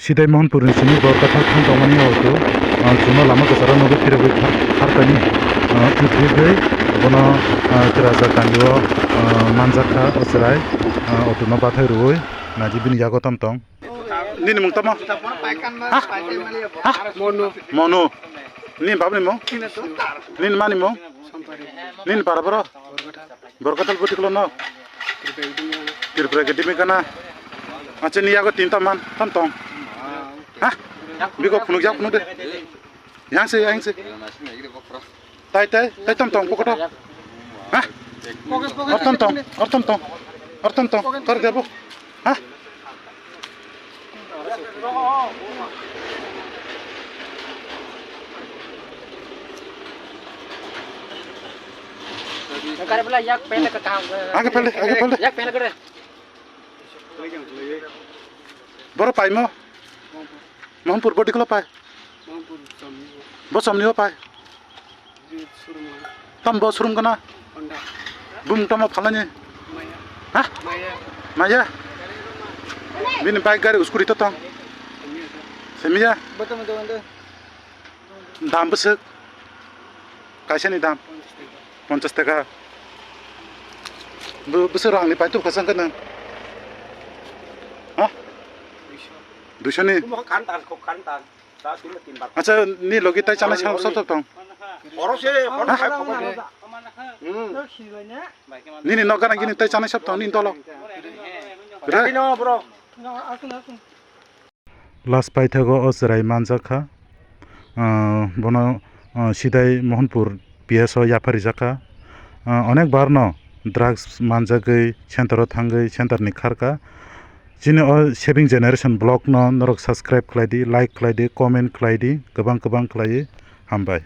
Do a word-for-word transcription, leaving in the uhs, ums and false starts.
Sidai Mohanpur ni simi Borkathal thang tongmani auto, ah, chwngno lama kwcharo nugwi phirogwi thar-, tharkani, ah, twi phirigwi bono, ah, Twrajak kandi o, ah, manjak kha o chwrai, ah, auto no bathai rwui naji bini yago tam tong. Nini mung tamo? Ha? Ha? Monu. Monu. Nini babni mung? Nini mani mung? Nini para boro? Borkathal boti kolo no? Tripura Academy kana. Acha ni yago tin tam man, tam tong. Ha? Biko phunuk jak phunuk de. Yang se, yang se. Tai, tai, tai tam tong pokoto. Ha? Or tam tong, or tam tong. Or tam tong, tor debo. Ha? Age pelde, age pelde. Boro paimo? Mohanpur boti kolo pai. Bo somni o pai. Tam bo surum kana. Bum tamo phalani. Ha? Maya. Bini bike gari scooty to tong. Semiya. Dam bwswk. Kaisani dam. Ponchas taka. Bwswk rangni paitub khasang khe nwng? Ha? Duisoni. Acha, ni logi tai chanai sam sotok tong. Oro se, oro ha? Nini nok gana gini tai chanai sab tong, nini dolo. Re. Last paithago o chwrai manjak kha. Ah, bono, ah, Sidai Mohanpur P S o yapha rijak kha. Ah, onek bar no drugs manjagwi center o thangwi center ni kharkha. Chini o saving generation vlog no norok subscribe khlai di, like khlai di, comment khlai di, kwbang kwbang khlaiwi hambai.